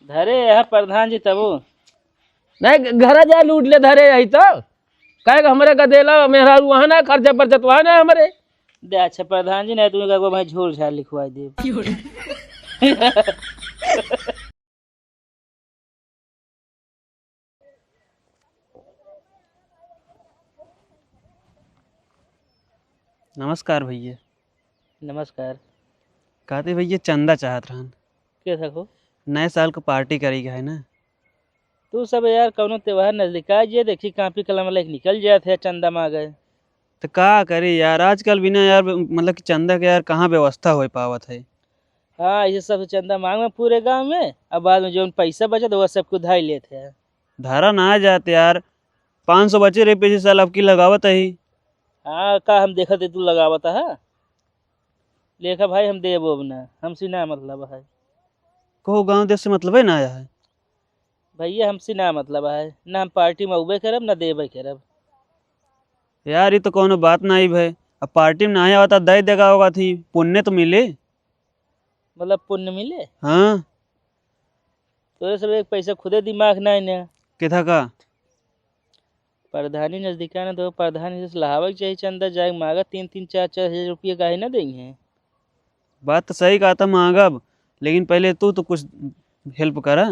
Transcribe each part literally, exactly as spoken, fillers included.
धरे यह प्रधान जी तबो। नहीं, घरा जा लूट ले, धरे यही तो। काहे कि हमरे गदेला मेहरारू वहाँ ना, खर्चा बरचत वहाँ ना हमरे। दे अच्छा प्रधान जी, नहीं तुमका भाई झोल झाल लिखवाई दे। नमस्कार भैया। नमस्कार। कहते भैया चंदा चाहत रहन। के थको? नए साल क पार्टी करी का है ना। तू सब यार कौनो त्योहार नजदीका जे देखी कापी कलम लेके निकल जात है चंदा मांगे। तो का करी यार, आजकल बिना यार मतलब कि चंदा के यार कहाँ व्यवस्था हो पावत है। हाँ, ये सब चंदा मांग में पूरे गांव में, अब बाद में जौन पैसा बचत वह सबको धाई लेत है। धरा ना जात यार, पाँच सौ बचे रहे पिछले साल, अब की लगावत ही। हाँ, का हम देखत ही तू लगावत है। लेखा भाई हम देबो अब ना, हमसे ना मतलब है। कहो गांव देश से मतलब है ना आया है। भैया हमसे ना मतलब है, ना हम पार्टी में अउबे करब, ना देबे करब। यार, ये तो कोनो बात ना ही भाई, अब पार्टी में ना आया होता, दे देगा होगा थी, पुण्य तो मिले। मतलब पुण्य मिले? हाँ। तोरे सब एक पैसा खुदे दिमाग ना है ना। किथा का? प्रधानी नजदीका ना, तो प्रधानी से लहावे के चाहिए चंदा, जाए मांगा तीन तीन चार चार हजार रुपया काहे ना देंगे। बात तो सही कहा था, मांगब, लेकिन पहले तू तो कुछ हेल्प करा।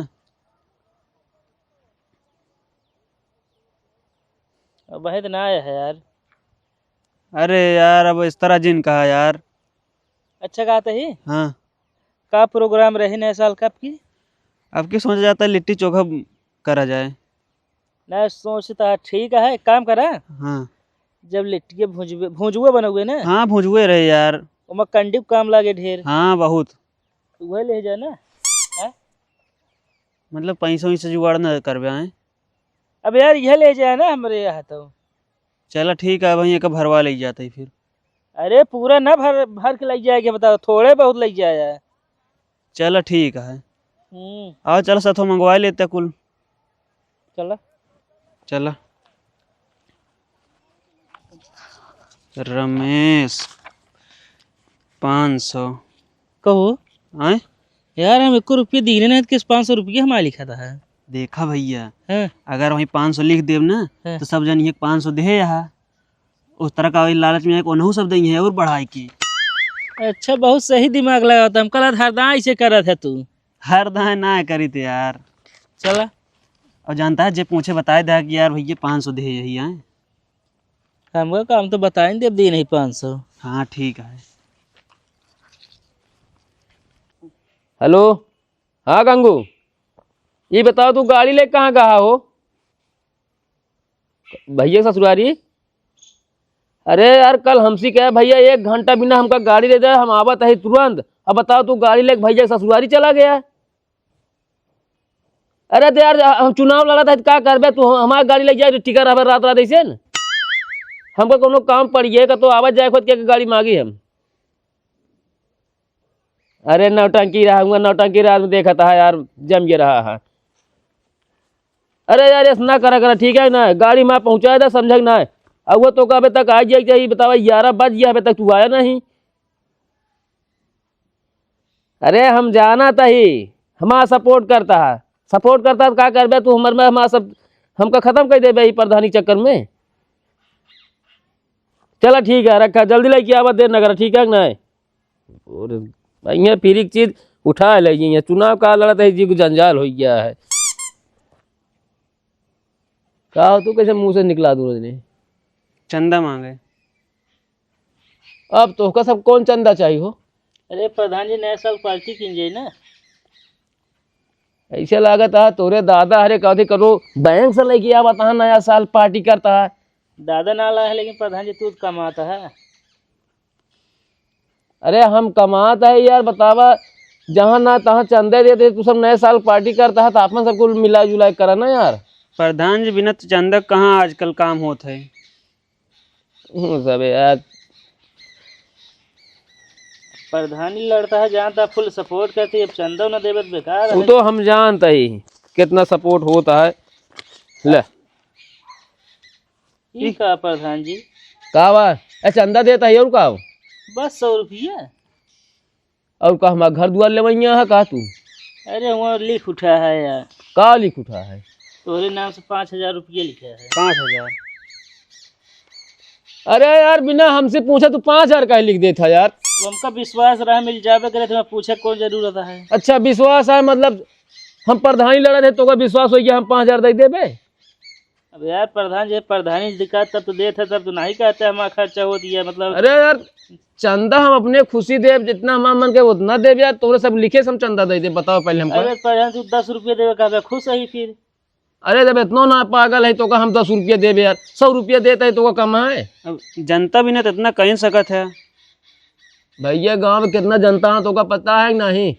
अब वही तो ना आया है यार। अरे यार, अब इस तरह जिन कहा यार। अच्छा कहते ही। हाँ। का प्रोग्राम रही नए साल का अब की? अब की सोचा जाता है लिट्टी चोखा करा जाए। ना सोचता है, ठीक है, एक काम करा। हाँ। जब लिट्टिए भुजबे, भुजुए बनौगे ना? हाँ, भुजुए रहे यार। ओमा कंडी काम लागे ढेर। हाँ, बहुत। वह ले जाए ना। हाँ? मतलब पैसा वैसा जुगाड़ ना करबे आए। अब यार यह ले जाए ना हमरे यहाँ तो। चला ठीक है, वहीं एक भरवा ले जाते ही फिर। अरे पूरा ना भर, भर के ले जाए के बताओ, थोड़े बहुत ले जाए। चला ठीक है। हम्म। आओ चला सथो मंगवा लेते कुल। चला। चला। रमेश, पाँच सौ। कहो। आए? यार हम एको रुपये दीने नहीं, किस पाँच सौ रुपये हमारे लिखा था है। देखा भैया, हाँ। अगर वहीं पाँच सौ लिख देब ना, हाँ। तो सब जन ये पाँच सौ दे यहाँ। उस तरह का वही लालच में आए, ओनहु सब देंगे और बढ़ाए के। अच्छा, बहुत सही दिमाग लगावत है। हमका लगा हरदम ऐसे करत है तू। हरदम ना करी थे यार। चला। और जानता है, जे पूछे बताए दे कि यार भैया पाँच सौ दे यही आए। हमका काम तो बताए नहीं देब, दे नहीं पाँच सौ। हाँ, ठीक है। हेलो, हाँ गंगू, ये बताओ तू गाड़ी ले कहाँ गया हो? भैया ससुरारी? अरे यार, कल हमसे कहे भैया एक घंटा बिना हमका गाड़ी ले जाए, हम आवत है तुरंत। अब बताओ तू गाड़ी लेके भैया ससुरारी चला गया। अरे तो यार, हम चुनाव लड़त है तो का करबे तू, हम, हमार गाड़ी ले जाए तो टिका रहबे रात रात ऐसे न। हमका कोनो काम पड़िए का तो आवत जाए खुद के गाड़ी मांगी हम। अरे नौटंकी रहा हुआ, नौटंकी रात में देखा था यार, जम गया रहा है। अरे यार, ऐसा ना करा करा, ठीक है ना? गाड़ी में पहुँचाए दे, समझा कि ना? अब वो तो अबे तक आ जाए चाहिए, बतावा, ग्यारह बज गया, अबे तक तू आया नहीं। अरे हम जाना तही, हमारा सपोर्ट करता है, सपोर्ट करता है तो का करबे तू हमर में, हमारा सब, हमका खत्म कर देबे ई प्रधानी चक्कर में। चला ठीक है, रखा, जल्दी लेके आवा, देर न करा, ठीक है कि नहीं? और भैया फिर एक चीज उठा ले, ये चुनाव का लड़त है जी, जंजाल हो गया है। का हो तू, कैसे मुंह से निकला दूं रजनी? चंदा मांगे। अब तोहका सब कौन चंदा चाहिए हो? अरे प्रधान जी, नया साल पार्टी कीन जाए ना। ऐसे लागत है तोरे दादा हरे कहते करो बैंक से लेके आवत है, नया साल पार्टी करता है। दादा ना ला है, लेकिन प्रधान जी तू तो कमाता है। अरे हम कमात है यार, बतावा, जहाँ ना तहाँ चंदे देते, तू सब नए साल पार्टी करता है तो आपन सबको मिला जुला के करा ना यार। प्रधान जी, बिना तो चंदा कहाँ आजकल काम होत है। हम्म, सब यार। प्रधानी लड़ता है, जानता है, फुल सपोर्ट करती है, अब चंदा न देवे तो बेकार वो है। तो हम जानता ही कितना सपोर्ट होता है। ले। ई का प्रधान जी? का बा? ए, चंदा देता है और का? बस सौ रुपया। और का हमारा घर दुआर लेवैया है का तू? अरे, वहाँ लिख उठा है यार। का लिख उठा है? तोहरे नाम से पाँच हजार रुपये लिखा है। पाँच हजार? अरे यार, बिना हमसे पूछे तू पाँच हजार काहे लिख देत है यार? अब हमका विश्वास रहा, मिल जाबे करे, तुम्हें पूछे कौन जरूरत है? अच्छा, विश्वास है, मतलब हम प्रधानी लड़त है, तोका विश्वास होइ गया, हम पाँच हजार दे देबे? अब यार, प्रधान जी, प्रधानी जी का तब तो देत है, तब तो नहीं कहते हमारा खर्चा होत है, मतलब। अरे यार, चंदा हम अपने खुशी देब, जितना हमार मन के उतना देब यार, तोरे सब लिखे से हम चंदा दे देब, बताओ पहले हमका। अरे प्रधान जी, दस रुपये देवे कहबे, खुश रही फिर। अरे जब इतनो ना पागल है, तोका हम दस रुपये देबे यार, सौ रुपये देते है, तोका कम है? अब जनता भी ना तो इतना कह सकत है। भैया, गाँव में कितना जनता है, तोका पता है कि नहीं?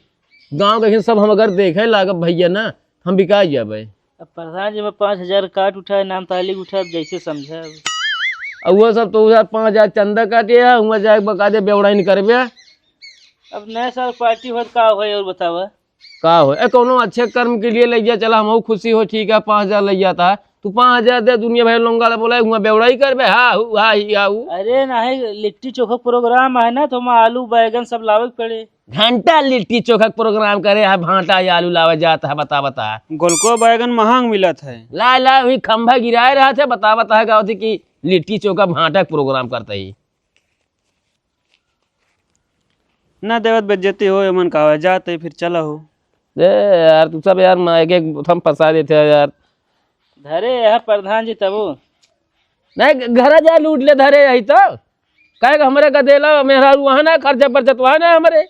गाँव के सब हम अगर देखे लागब भैया ना, हम बिका जाबे। अब प्रधान जी, मैं पाँच हजार काट उठाए, नाम तालिक उठाए, अब जैसे समझे अब। अब वो सब तो यार पाँच हजार चंदा काटे है, हुआ जाए बका दे, बेवड़ाई नहीं करबे। अब नए साल पार्टी होत का होए और बतावा? का हो? ए, कौनो अच्छे कर्म के लिए ले गया, चला, हमहू खुशी हो, ठीक है, पाँच हजार ले गया था, तू पाँच हजार दे, दुनिया भर लोंगा ला बोला, हुआ बेवड़ाई करबे, हा, हू, हा, ही, हा, हू। अरे नहीं, लिट्टी चोखा प्रोग्राम है ना, तो हम आलू बैगन सब लावे के पड़े। घंटा लिट्टी चोखा प्रोग्राम करे है, भांटा या आलू लावे जात है, बता, बता। गोलको बैगन महंग मिलत है। ला, ला, वही खंभा गिराए रहा थे, बता, बता, गाँव थी कि लिट्टी चोखा भांटा के प्रोग्राम करते ही। ना देवत बेइज्जती हो, एमन का हो, जाते फिर चला हो। ए यार, तू सब यार, माँ, एक, एक हम फंसा देते हैं यार। धरे यह प्रधान जी तबो। नहीं, घरा जा लूट ले, धरे यही तो। काहे कि हमरे गदेला मेहरारू वहाँ ना, खर्चा बर्चा तो वहाँ ना हमरे।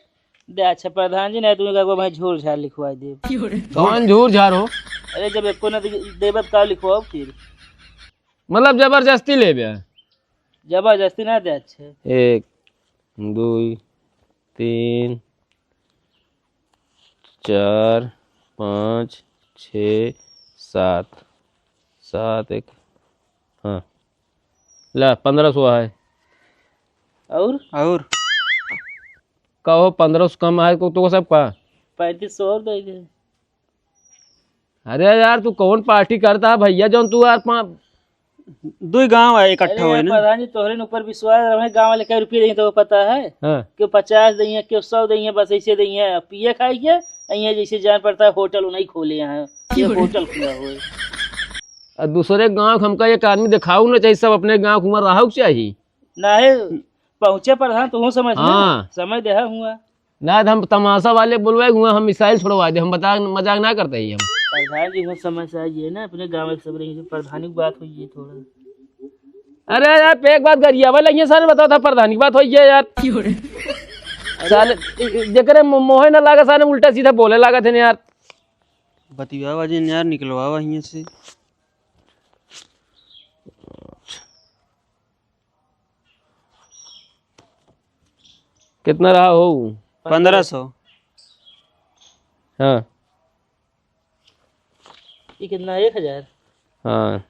दे, अच्छा प्रधान जी, नहीं तुम्हें का भाई झूर झार लिखवाई दे। कौन झूर झार हो? अरे जब एको ना दे-, देबत का लिखवाओ फिर? मतलब जबरदस्ती लेबे? जबरदस्ती ना दे, अच्छे। एक, दुई, तीन, चार, पाँच, छः, सात। सात एक, हाँ। ला, पन्द्रह सौ है। और? और? कहो, पन्द्रह सौ कम है को, तो सब का? पैंतीस सौ और दे दे। अरे यार, तू कौन पार्टी करता है भैया, जौन तू यार पा- दुई गाँव है, इकट्ठा अरे होए यार, ना। प्रधान जी, तोहरे न ऊपर विश्वास रहे, गाँव वाले कई रुपये देंगे तो पता है? हाँ। केहू पचास देंगे, केहू सौ देंगे, बस ऐसे देंगे। अब पिए खाए के, यहाँ जैसे जान पड़ता है होटल, वो नहीं खोले यहाँ। ये होटल खुला हुआ है। आ दूसरे गाँव के हमका एक आदमी दिखाऊ ना चाहिए, सब अपने गाँव के हुआं रहो के चाहिए। नहीं, पहुँचे प्रधान, तू समझ ना। हाँ। समय देहा हुआ। ना तो हम तमाशा वाले बोलवाए हुआ, हम मिसाइल छोड़वा दे, हम बता, मजाक ना करते ही हम। प्रधान जी, वो समय से आइए ना, अपने गाँव के सब रही, जो प्रधानी की बात हुई है थोड़ा। अरे यार, पे एक बात गरियावे लगिए सारे, बताओ था प्रधानी की बात हुई है यार। क्यों रे? साले, जेकरे मो-, मोहे ना लागे सारे, उल्टा सीधा बोले लागत है ना यार। बतियावा जिन यार, निकलवावा हियां से। कितना रहा हो? पन्द्रह सौ। हाँ। ये कितना? एक हजार? हाँ।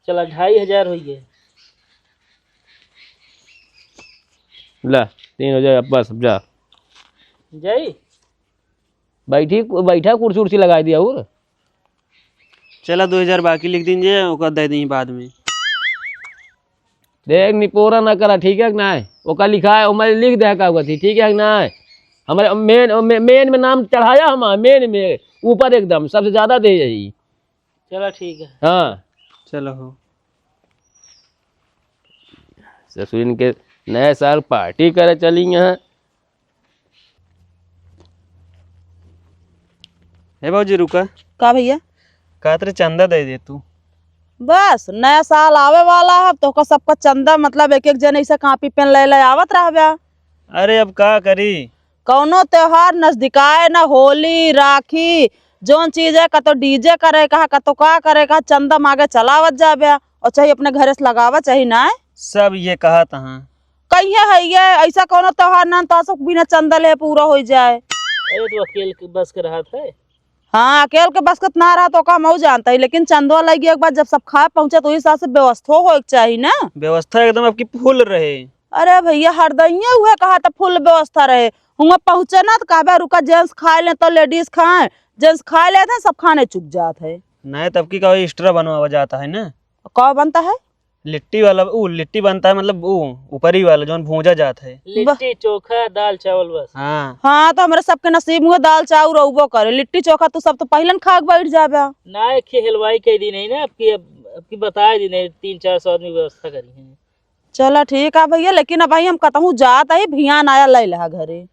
चला, ढाई हजार हो गए। ला, तीन हजार, अब बस, अब जा। जाई? बैठी, बैठा, कुर्सी उर्सी लगाई दिया और। चला, दो हजार बाकी लिख दीजिए, ओकर दे दी बाद में। देख, निपोरा ना करा, ठीक है कि नाय? ओका लिखा है, ओमे लिख दे का हुआ थी, ठीक है कि नाय? हमारे मेन, मे-, मेन में नाम चढ़ाया हम, मेन में, ऊपर एकदम, सबसे ज्यादा दे यही। चला, ठीक है। हाँ। चलो हो। ससुर इनके नए साल पार्टी करे चली यहाँ। हे भौजी, रुका। का भैया? कहत रहे चंदा दे दे तू। बस, नया साल आवे वाला है, तो का सबका चंदा, मतलब, एक एक जन ऐसे कॉपी पेन ले ले आवत रहबे। अरे, अब का करी? कौनो त्योहार नजदीकाए ना, होली, राखी, जौन चीज है, कतो डीजे करे कहा, कतो का करे कहा, चंदा मांगे चलावत जाबे, और चाहे अपने घरे से लगावा, चाहे ना। सब ये कहत हैं। कहिए है ये, ऐसा कौनो त्योहार ना तो सब बिना चंदा ले पूरा हो जाए। अरे, तो अकेल के बस के रहत है। हाँ, अकेल के बस के ना रहा तो का मऊ जानता है, लेकिन चंदवा लगी एक बार जब सब खाए पहुंचे तो इस हिसाब से व्यवस्था हो एक चाहिए ना। व्यवस्था एकदम आपकी फुल रहे। अरे भैया, हरदइये उहे कहा त फुल व्यवस्था रहे। हुआं पहुँचे ना त कहबे, "रुका, जेंट्स खाए लें तो लेडीज खाएं।" जेंट्स खाए लेत हैं, सब खाने चुक जात है। नहीं, तब की का एक्स्ट्रा बनवावा जाता है ना। का बनता है? लिट्टी वाला, ऊ लिट्टी बनता है, मतलब ऊ ऊपरी वाला जौन भूंजा जात है। लिट्टी चोखा, दाल चावल बस। हाँ। हाँ, तो हमरे सबके नसीब में दाल चाउर रहुबो करे। लिट्टी चोखा तू सब तो पहिलन खा के बैठ जाबे। ना, एक ठे हलवाई कह दी नहीं ना, अब की, अब, अब की बताए दी नहीं, तीन चार सौ आदमी व्यवस्था करी है। चला ठीक है भैया, लेकिन अब भाई हम कतहूँ जात ही, भियान आया ले लहा घरे।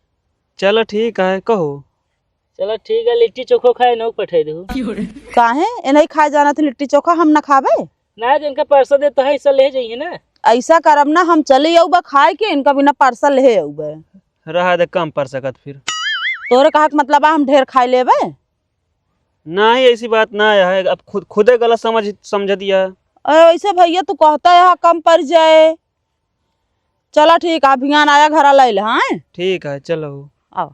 चला ठीक है, कहो। चला ठीक है, लिट्टी चोखो खाए नौ पठाई दू। काहे? ए नहीं खाए जाना थे लिट्टी चोखा, हम ना खाबे। ना, जिनका परसा देता है, ऐसा ले जाइए ना। ऐसा करब ना, हम चली अउबे खाए के, इनका बिना परसा ले अउबे। रहा दे, कम पर सकत फिर। तोरे कहा के मतलब आ, हम ढेर खाए लेबे? नहीं, ऐसी बात ना है, अब खुद, खुदे गलत समझ, समझ दिया। अरे वैसे भैया तू कहता है, हाँ, कम पड़ जाए। चला ठीक है, भियान आया घरा ले ले, हाँ? ठीक है, चलो। आओ।